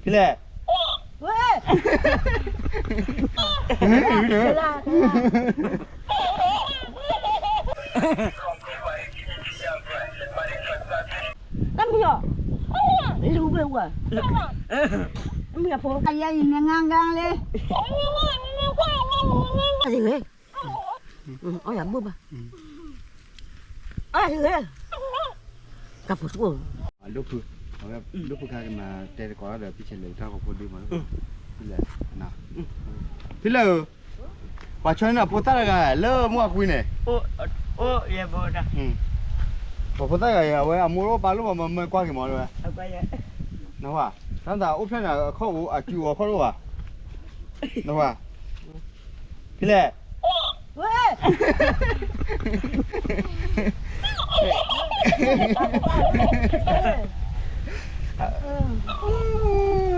ဖဲလဲၣ်, ဝဲ, တၢ်မံၤအီၤ, လူဝဲဝဲ, တၢ်မံၤအဖိ, အယဲအံၤမ့ၢ်ငါဂၤလဲၣ်, အယဲ, အယဲဘိဘၣ်, အယဲ, တၢ်ဖိတအိၣ်, ဒိၣ်ဖု, အဝဲ, ဒိၣ်ဖုခါကမၤတဲတကိးဒီးဖံဆဲးလဲၣ်တၢ်ကီဖိဒုမး, ဖဲလဲၣ်, ဖဲလဲၣ်, ပှၤဆီန့ၢ်နဖိသၣ်တဂၤလၢမုၢ်အကွံန့ၣ်, ပှၤဖိသၣ်တဂၤအံၤ အဝဲအမိၢ်တအိၣ်ပၢ်တအိၣ်ဘၣ် မ့ၢ်ကွၢ်က့ၤမးဝဲ, နဝဲ, တၢ်သးအိၣ်ဖျဲၣ်န့ၣ် အခီၣ်အိၣ်အစုအီၤခီၣ်တအိၣ်ဘၣ်, နဝဲ, ဖဲလဲၣ်, ဝဲ ဟ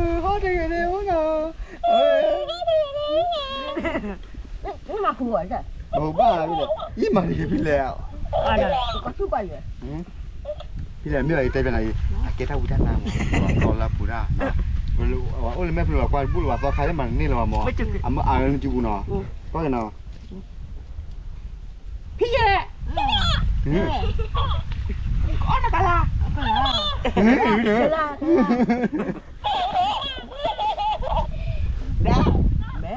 ီၣ်တဂ့ၤန့ၣ်, မၤဃူ, ဘၣ်, ယမၤတဂ့ၤဖဲလဲၣ်, ဖဲလဲၣ်မ့ၢ်ဘၣ်ယတဲဖဲန့ၣ်အံၤ, အကဲတၢ်ဝံတၢ်နါမး, သီလၢပူၤတၢ်, အိၣ်လၢမဲာ်ဖျိလီၤ ကွၢ်တဘူၣ်လၢၤဘၣ်သီခါလၢမၤန့ၢ်လၢၤဘၣ်မး, အမ့ၢ်အါလၢနစုပူၤနီၤ, ကွၢ်က့ၤနီၤ ဖံယဲၢ်, အီၣ်နကလါ, မဲ,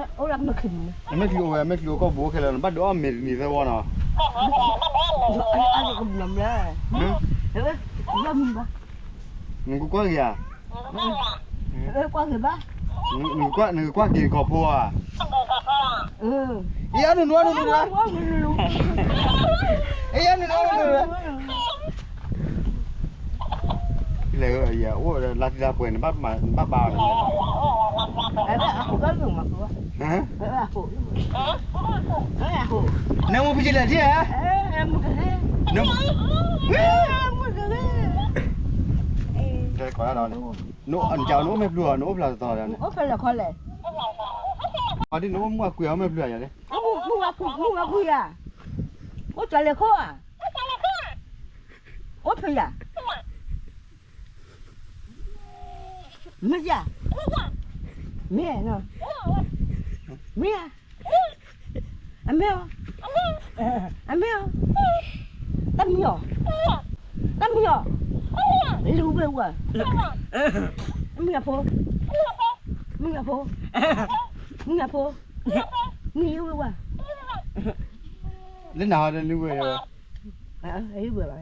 အိၣ်လၢမဲာ်ချံ, မဲာ်ချံအိၣ်ဝဲ မဲာ်ချံအိၣ်ကီၢ်ပူၤအိၣ်ခဲလၢာ် နဘၣ်ဒုးအီၣ်မ့ၤတနံၤသၢဝီနီၤ, နကကွၢ်က့ၤဧါ, နကကွၢ်က့ၤကီၢ်ဖိဧါ, အံၤအနုနုအနုနု, အံၤအနုနုအနုနု, လၢယအိၣ်လၢလါထံလါပှဲၤန့ၣ် ဘၣ်ဘၣ်, နမိၢ်ဖံကလဲၤထံၣ်ဧါ, တဲကိးဒၣ်ဒီး, နအိၣ်မဲာ်ဖျိဧါ နအိၣ်ဖျါတသီဒီး, ဒ်နအိၣ်မုၢ်အကွံာ် အိၣ်မဲာ်ဖျိဧါ, မုၢ်အကွံာ်ဧါ, အိၣ်ကၠီၤလဲၤခိၣ်ဧါ, အိၣ်ဖျါ, မ့ၢ်ယၤ, မ့ၢ်, မ့ၢ်ဧါ, အမ့ၢ်အီၤ, အမ့ၢ်အီၤ, တၢ်မံၤအီၤ, တၢ်မံၤအီၤ, လူဝဲဝဲ, မုၢ်အဖိ, မုၢ်အဖိ, မုၢ်အဖိ, မုၢ်အဖိ, လၢနၤဟီဒီးလူဝဲ, ဝဲဘၣ်,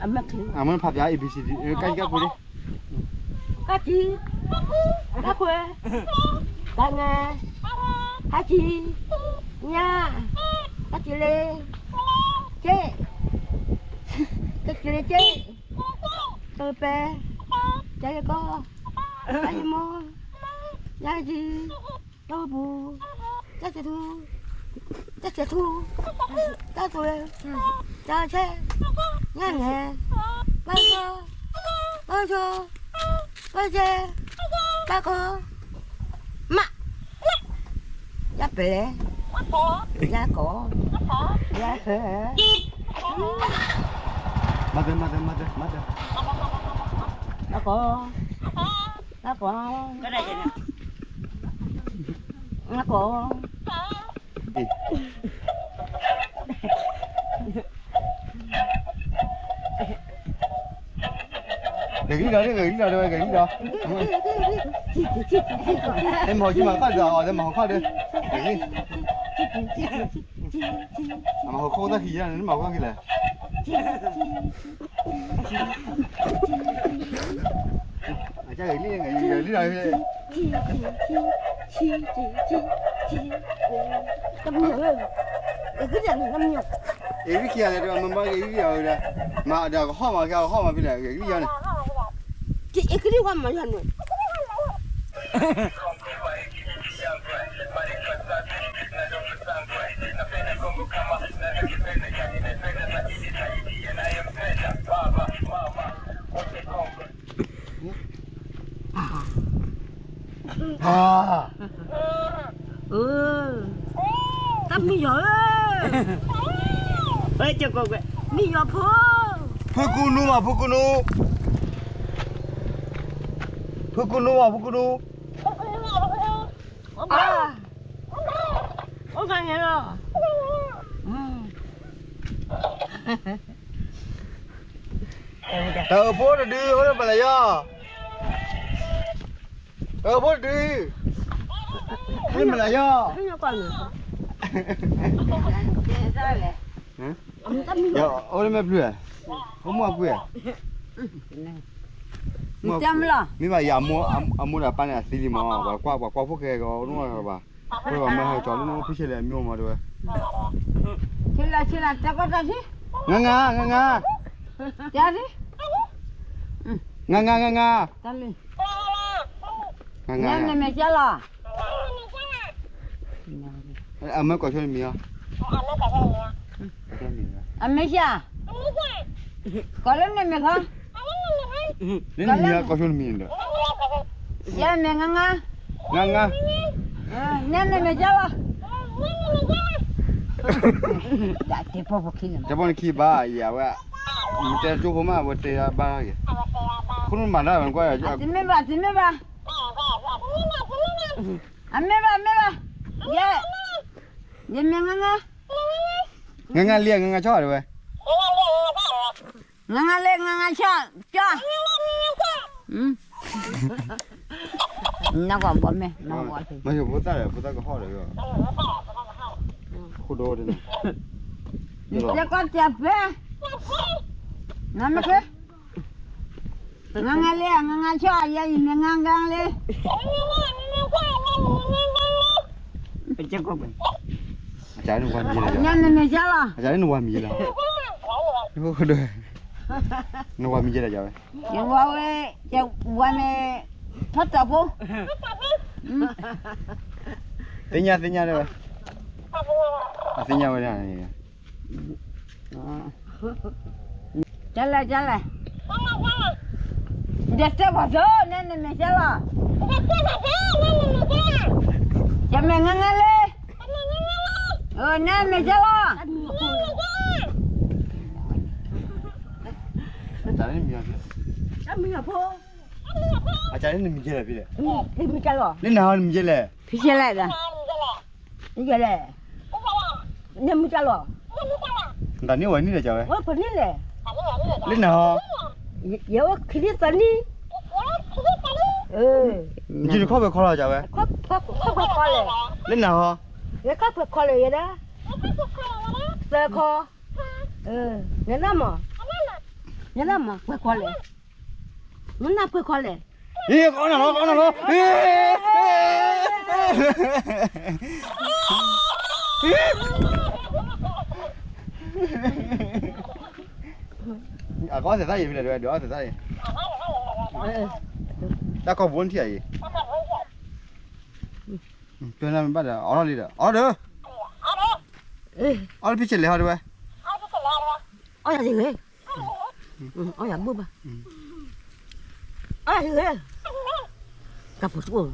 အမ့ၢ်ဖးပၠး A B C D ကၣ်ကၣ်ဖိလံ, ကၣ်ကၠံ, ကၣ်ခွဲ, ကၣ်ငါ, ကၣ်ကၠံ, ညၣ်, ကၣ်ကၠံလ့, ကၠ့, ကၣ်ကၠံလ့ကၠ့, ကၣ်ပဲ, ကၠၢ်ယကီၢ်, ကၠၢ်ယမိၢ်, ညၣ်ယံ, ကၠၢ်ပူၤ, ကၠၢ်စဲးထူ, ကၠၢ်စဲးထူ, ကၠၢ်သွဲ, ကၠၢ်ဆဲး, ညၣ်နဲ, ပၢ်စီ, ပၢ်ဆိ, ပၢ်စဲ, ပၢ်ကီ, မး, ယၢ်ပလဲ, ယၢ်ကီ, ယၢ်ဟဲ, မၤတၢ်, မၤတၢ်, မၤတၢ်, မၤတၢ်, ယၢ်ကီ, ယၢ်ကီ, ယၢ်ကီ. ဂ့ၤကလံဒီး ဂ့ၤကလံဒီး ဂ့ၤကလံဒီး, မၤဟီၣ်ကံမၤခီၣ်ဒီး မၤဟီၣ်ခီၣ်ဒီး, မၤဟီၣ်ခိၣ်သၣ်ခံယါန့ၣ် မၤဟီၣ်ခိၣ်ခံလဲၣ်. အကလံ, ဂ့ၤကလံဒီး, တမံၤ, အဂံၢ်ခံဂၤလဲၣ် တမၤဘၣ်ဂ့ၤကလံဒီး, မၤဒီးကဟီၣ်မး ကဟီၣ်မးဖဲလဲၣ် ဂ့ၤကလံယါန့ၣ်, အဂံၢ်ဝဲမၤယါန့ၣ်. တၢ်မံယီၤဧၢ, ဝဲကကွဲး, မံယီၤဖိ, ဖုကူနူမး ဖုကူနူ, ဖုကူနူမး ဖုကူနူ, အိၣ်ဘၣ်, အိၣ်ဘၣ်န့ၣ်လီၤ. တၢ်အိၣ်ဖှိၣ်တဒု အိၣ်လၢမလၤယီၤ, တၢ်အိၣ်ဖှိၣ်တဒု, အိၣ်လၢမလၤယီၤ, အိၣ်လၢမဲာ်ပျုၤ, အိၣ်မူအကွံာ်, မ့ၢ်ဘၣ်ယၤ အမိၢ်ဒီးပၢ်န့ၣ် အသံလံမး, ပှၤကွၢ် ပှၤကွၢ်ဖိၣ်ဃဲကီး အိၣ်နီၢ်ဘၣ်, ပှၤမၢဟဲကၠီလၢနအိၣ်ဖုဆဲးလဲၣ် အမံၤမးတဲဝဲ, ဆဲးလဲၣ် ဆဲးလဲၣ် တဲကီတၢ်ထံ, ငါငါ ငါငါ, တဲထံ, ငါငါ ငါငါ, တၢ်လံ, ငါငါ, နမဲာ်ကၢ်လီၤ, အမၢကိးဆိနမံၤအီၤ, အမ့ၢ်ဆၣ်, ကိးလၢနမဲာ်ခီ, လၢနမံၤအီၤ ကိးဆိနမံၤဒီး, ယမဲာ်ငါငါ, ငါငါ, နမဲာ်ကၢ်လီၤ, တဲဖီခိၣ်ခံန့ၣ် တဲဖီနခံဘၣ်ယၤဝဲ, မ့ၢ်တဲကၠိဖိမး အဝဲတဲဘၣ်က့ၤ, ခိၣ်နူာ်မၤတၢ်ဝဲကွၢ်, တမ့ၢ်ဘၣ် တမ့ၢ်ဘၣ်, အမ့ၢ်ဘၣ် မ့ၢ်ဘၣ်, ယဲ, ယမဲာ်ငါငါ, ငါငါလံ ငါငါဆၣ်တဲဝဲ, ငါငါလံ ငါငါဆၣ်, ကၠီ, နကွၢ်ဘီမ့ၢ်, မ့ၢ်ဖိသၣ်ဒီး ဖိသၣ်ကဟီၣ်ဒီး, ခိၣ်ဒိၣ်န့ၣ်, တဲကီတၢ်ဖဲ, နမ့ၢ်က့ ငါငါလံ ငါငါဆၣ် ယဲယမဲာ်ငါဂၤလံ, အကါန့ၣ်ဝၤမံၤလီၤ, ညါနမဲာ်ကၢ်လီၤ, အကါန့ၣ်နဝၤမံၤလီၤ, နဝၤမံၤကဲလီၤ, ယဝၤဝဲ, ယဝၤန့ၣ်, ထီၣ်တၢ်ဖိ, သ့ၣ်ညါသ့ၣ်ညါဝဲ, အသ့ၣ်ညါဝဲဒၣ်န့ၣ် ကလဲၣ် ကလဲၣ်, ယတဲပှၤသိ နဲနမဲာ်ကၢ်လီၤ, ယမဲာ်ငါငါလံ, နဲနမဲာ်ကၢ်လီၤ, အကါန့ၣ်နမံၤ, အကါန့ၣ်နမံၤကဲလဲၣ်ဖဲလဲၣ်, လၢနဟီနမံၤကဲလဲၣ်, ဖဲလဲၣ်, နမံၤကဲလီၤ, တၢ်န့ၣ်ဝဲန့ၣ်လဲၣ်ကဝဲ, လၢနဟီ, ယဝဲခံဆံသၢနံၣ်, ယတခီၣ်ဖဲခီလီၤကဝဲ, လၢနဟီ, ယခီၣ်ဖဲခီလၢယဲဒၣ်, သၢခီ, နနၢ်မး, နနၢ်မး ပှဲၤခီလဲၣ်, နနၢ်ပှဲၤခီလဲၣ်, အီၣ်နၤလီၤ အီၣ်နၤလီၤ, အကအီၣ်သဲးသၣ်အံၤဖဲလဲၣ် ဒုးအီၣ်သဲးသၣ်အံၤ, တၢ်ကီၢ်ပူၤနထံၣ်အံၤ, ကၠီနၢ်မ့ၢ်ဘၣ်ဒီး အီၣ်ထီၣ်လံဒီး အီၣ်ဒီး, အီၣ်လၢဖံဆဲးလဲၣ်ဟီဒဝဲ, အီၣ်ယၤတဂ့ၤ, အီၣ်ယၤဘၣ်ဘၣ်, အီၣ်ယၤတဂ့ၤ, ကပူၤတ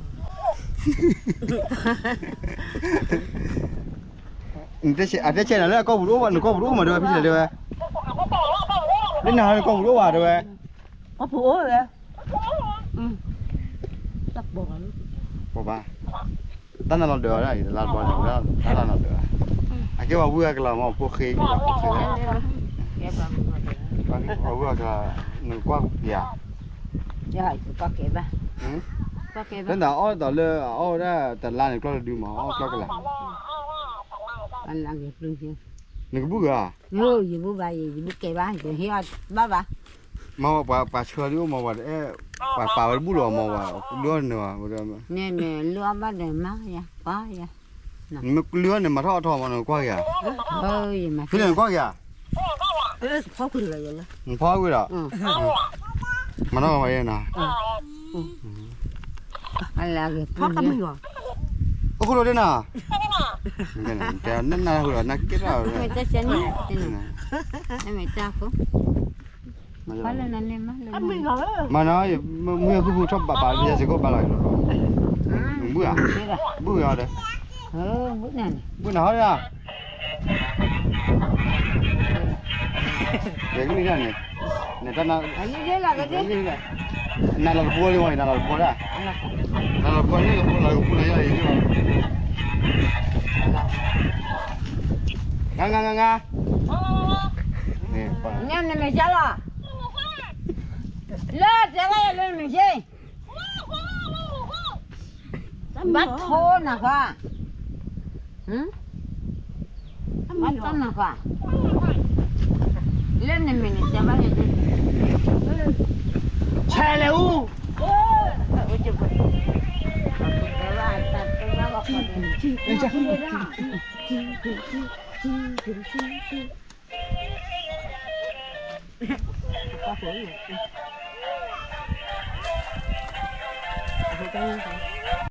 အိၣ်, အတဲဆဲးနၤလၢအကီၢ်ပူၤတအိၣ်ဘၣ် နကီၢ်ပူၤတအိၣ်မးဒဝဲ ဖံဆဲးလဲၣ်ဒဝဲ, လၢနဟီနကီၢ်ပူၤတအိၣ်ဘၣ်ဒဝဲ, ကီၢ်ပူၤအိၣ်ဝဲ, တၢ်ပိာ်ဘၣ်, တၢ်နၤလီၤဒၢးဝဲဒၣ်အံၤ လါတဘျီန့ၣ် တၢ်လီၤနၤဒၢး, အကဲပှၤဝံၢ်အကလၤမး ဖိဃ့, ပှၤဝံၢ်အကလၤ, နကွၢ်က့ၤဧါ, လၢနအီၣ်ဒီးလၢအအီၣ်ဝဲဒၣ် တလါန့ၣ် ကျီၢ်တဒုမး အီၣ်ကျီၢ်ကလၤ, နကဘူၣ်ဂ့ၤဧါ, ယဘူၣ်ဘၣ် ယဘူၣ်ကဲဘၣ် ယဟ့ၣ်အီၣ်ဘၣ်ဘၣ်, မ့ၢ်ပှၤဆှၢဒုအိၣ်မး ပှၤတအဲၣ်, ပှၤပာ်ဝဲတဘူၣ်လီၤမး ပှၤလုၢ်အီၣ်န့ၢ်ဘၣ်, န့ၣ်န့ၣ် လုၢ်အီၣ်ဘၣ်ဒီးမါယၤ ပှၤယၤ, နမ့ၢ်လုၢ်အီၣ်န့ၣ် မၤထီၣ်အီၣ်ထီၣ်မး နကွၢ်က့ၤဧါ, ဖဲန့ၣ်နကွၢ်က့ၤဧါ, နဖီကွံာ်ဒီး, မၤထီၣ်ဝဲယဲနီၤ, အိၣ်ခိၣ်လိာ်ဒ်နၤ, တဲနနၢ်ဟူဒီး နၢ်က့ၣ်ထီၣ်, မၤနီၤ, မုၢ်ယၤခုၣ်ဖုထီၣ်ဘၣ်ဘၣ် ယဲစ့ၢ်ကီးဘၣ်လီၤ, ဘုၣ်ဧါ, ဘုၣ်ဧါဒီး, ဘုၣ်နၤဟီဒီး, န့ၣ်, နလီၤတဘိလံဝဲ နလီၤတဘိဒၣ်, နလီၤတဘိန့ၣ် လီၤတဘိလၢယၤအံၤလီၤ, ဂၤဂၤဂၤဂၤ, န့ၣ်နမ့ၢ်ကလီၤ, လၢတဲဝဲယၤလၢနမ့ၢ်က ဘၣ်ထိနၤဃီ, ဘၣ်တၢ်နၤဃီ, လၢနမ့ၢ်နတဲဘၣ်, ဆဲးလဲၤအူ,